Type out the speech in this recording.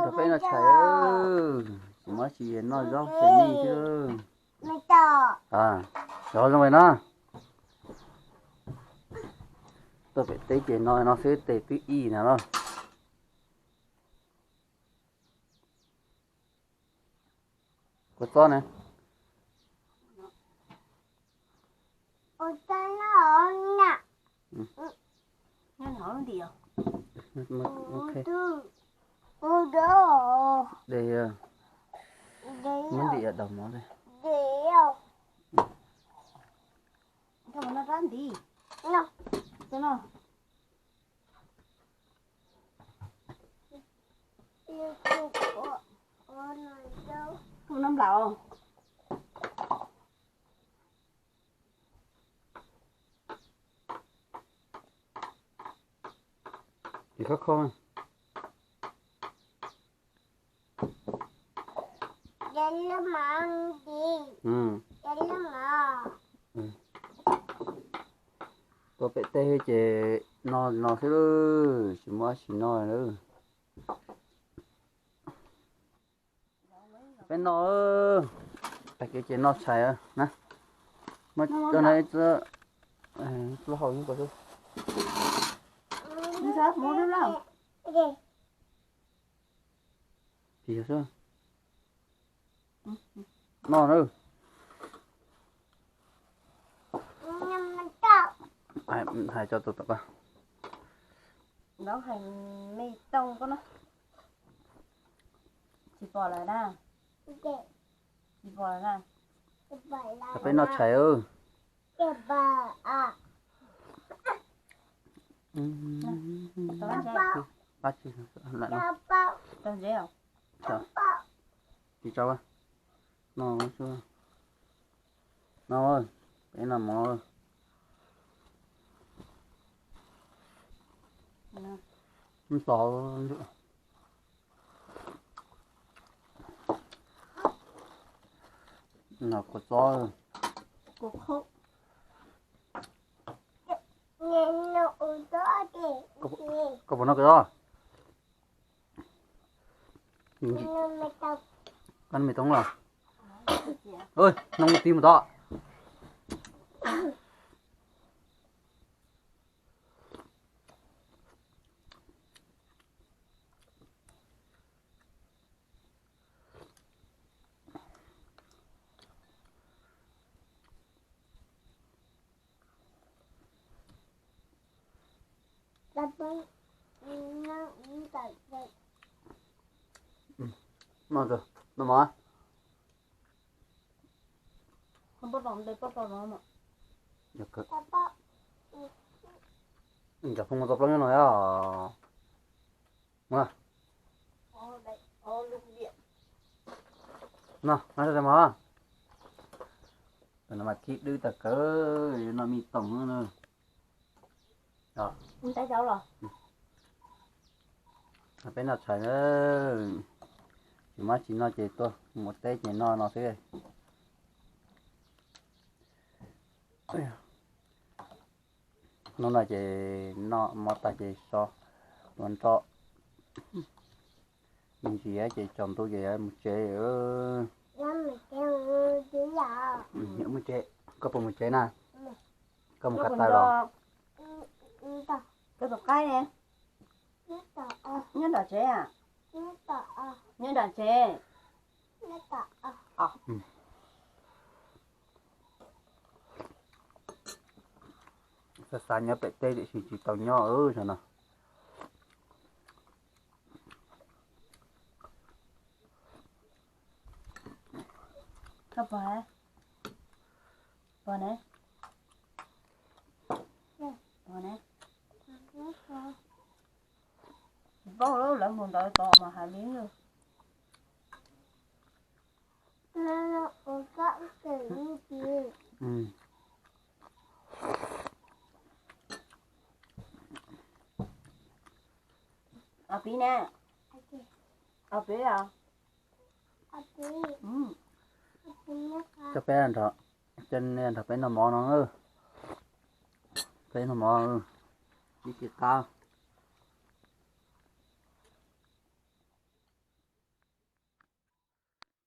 Rau peb noj tshais, tsis muaj tsis noj zaub xws li xwb. Zov zoo li no. Tuaj pem teb ces no no xwb tes twb ib na los. Kua txob na. Muab ntim daus mov li. Ces khov kho. Tuaj pem teb ces no no xwb, tsis muaj tsis noj lawm. Peb noj, tag kis ces noj tshais na. Muab coj no ib plaub hau nyob ko xwb. Noj na. Hais tso tau tom ko. Ntaub hais me tooj koj na. Tsis pom lawm na. Tsis pom lawm na. Peb noj tshais. Tsis tso, no, no, peb noj mov. Tos, no kua txob. Koj puas noj kua txob? Koj noj me tooj los? Noj mus ti mus tod. Noj mov. Cov phooj ywg tau plaub nyob no os. No, no mov. Tus no mas khib dwb tag kawg, yuav noj me tooj na. Peb noj tshais na, tsis muaj tsis noj ces tuaj mus teb ces noj no xwb. Hnub no ces noj mov tag ces so ua nroj, me ntsis ces tsaus ntuj ces mus tsev. Mus tsev, koj puas mus tsev na? Koj mus ko taw los? Koj tus qaib ne? Nyob nram tsev a? Nyob nram tsev. Xav xav nyob pem teb tiam sis tsis tau nyob no. Pog ne, pog ne, tsis paub lawv mus ntawd tod mas hais li lawm. Ob peb ne, ob peb os. Coj peb nrog, coj nej nrog peb noj mov no. Peb noj mov, ib ce qab.